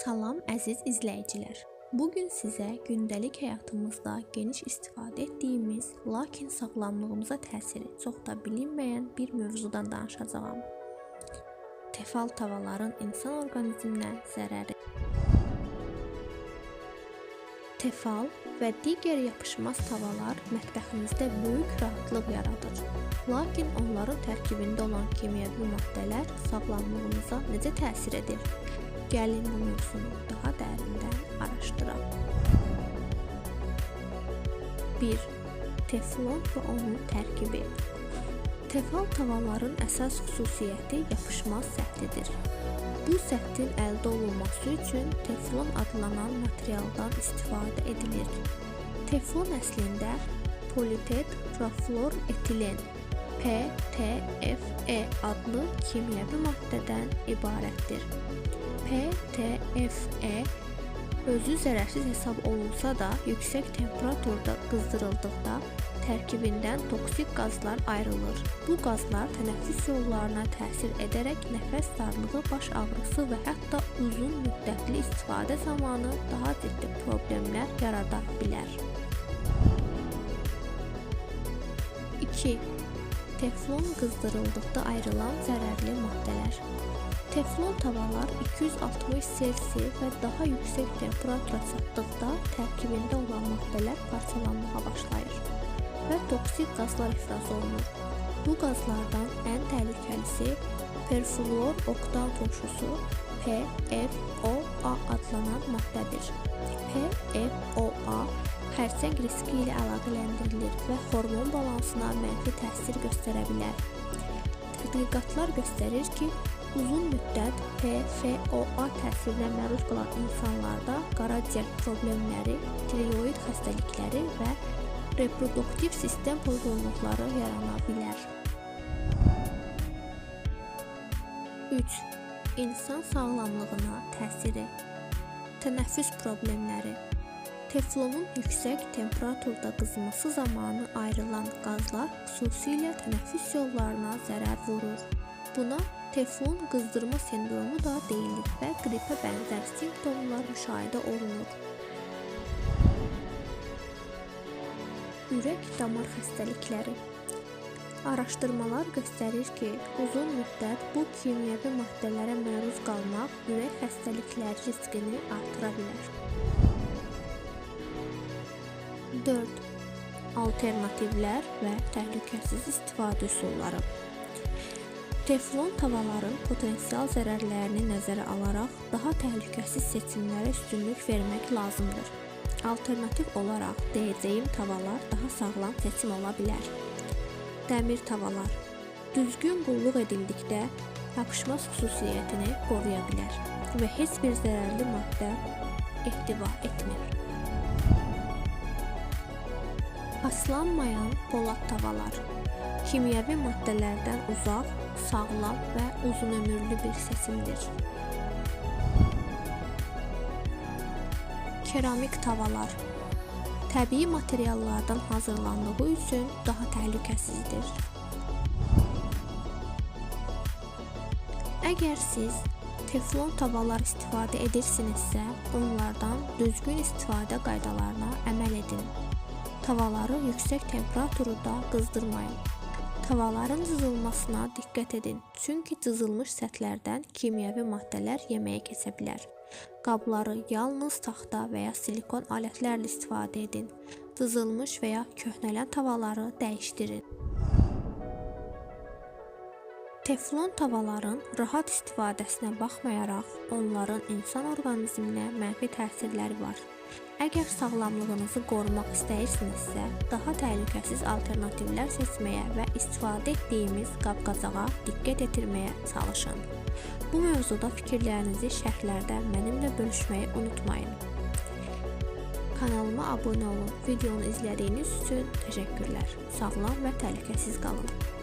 Salam əziz izləyicilər. Bugün sizə gündəlik həyatımızda geniş istifadə etdiyimiz, lakin sağlamlığımıza təsiri çox da bilinməyən bir mövzudan danışacağam. Tefal tavaların insan orqanizminə zərəri. Tefal və digər yapışmaz tavalar mətbəximizdə böyük rahatlıq yaradır. Lakin onların tərkibində olan kimyəvi maddələr sağlamlığımıza necə təsir edir? Gəlin bu mövzunu daha dərindən araşdıraq. 1. Teflon və onun tərkibi. Tefal tavaların əsas xüsusiyyəti yapışmaz səthidir. Bu səthin əldə olunması üçün teflon adlanan materialdan istifadə edilir. Teflon əslində politetrafluoretilen PTFE adlı kimyəvi maddədən ibarətdir. PTFE özü zərərsiz hesab olunsa da, yüksək temperaturda qızdırıldıqda tərkibindən toksik qazlar ayrılır. Bu qazlar tənəffüs yollarına təsir edərək nəfəs darlığı, baş ağrısı və hətta uzun müddətli istifadə zamanı daha ciddi problemlər yarada bilər. 2. Teflon qızdırıldıqda ayrılan zərərli maddələr. Teflon tavalar 260 Selsi və daha yüksək temperatura çatdıqda tərkibində olan maddələr parçalanmağa başlayır və toksik qazlar ifraz olunur. Bu qazlardan ən təhlükəlisi perfluoroktan turşusu PFOA adlanan maddədir. PFOA xərçəng riski ilə əlaqələndirilir və hormon balansına mənfi təsir göstərə bilər. Tədqiqatlar göstərir ki, uzun müddət PFOA təsirinə məruz qalan insanlarda qaraciyər problemləri, tiroid xəstəlikləri və reproduktiv sistem pozğunluqları yarana bilər. 3. İnsan sağlamlığına təsiri. Tənəffüs problemləri. Teflonun yüksək temperaturda qızması zamanı ayrılan qazlar xüsusilə tənəffüs yollarına zərər vurur. Buna teflon qızdırma sendromu da deyilir və qripə bənzər simptomlar müşahidə olunur. Ürək-damar xəstəlikləri. Araşdırmalar göstərir ki, uzun müddət bu kimyəvi maddələrə məruz qalmaq ürək xəstəlikləri riskini artıra bilər. 4. Alternativlər və təhlükəsiz istifadə üsulları. Teflon tavaların potensial zərərlərini nəzərə alaraq daha təhlükəsiz seçimlərə üstünlük vermək lazımdır. Alternativ olaraq deyəcəyim tavalar daha sağlam seçim ola bilər. Dəmir tavalar düzgün qulluq edildikdə yapışmaz xüsusiyyətini qoruya bilər və heç bir zərərli maddə ehtiva etmir. Paslanmayan polad tavalar kimyəvi maddələrdən uzaq, sağlam və uzunömürlü bir seçimdir. Keramik tavalar təbii materiallardan hazırlandığı üçün daha təhlükəsizdir. Əgər siz teflon tavalar istifadə edirsinizsə, onlardan düzgün istifadə qaydalarına əməl edin. Tavaları yüksək temperaturda qızdırmayın. Tavaların cızılmasına diqqət edin, çünki cızılmış səthlərdən kimyəvi maddələr yeməyə keçə bilər. Qabları yalnız taxta və ya silikon alətlərlə istifadə edin. Cızılmış və ya köhnələn tavaları dəyişdirin. Teflon tavaların rahat istifadəsinə baxmayaraq, onların insan orqanizminə mənfi təsirləri var. Əgər sağlamlığınızı qorumaq istəyirsinizsə, daha təhlükəsiz alternativlər seçməyə və istifadə etdiyimiz qab-qacağa diqqət yetirməyə çalışın. Bu mövzuda fikirlərinizi şərhlərdə mənimlə bölüşməyi unutmayın. Kanalıma abunə olun. Videonu izlədiyiniz üçün təşəkkürlər. Sağlam və təhlükəsiz qalın.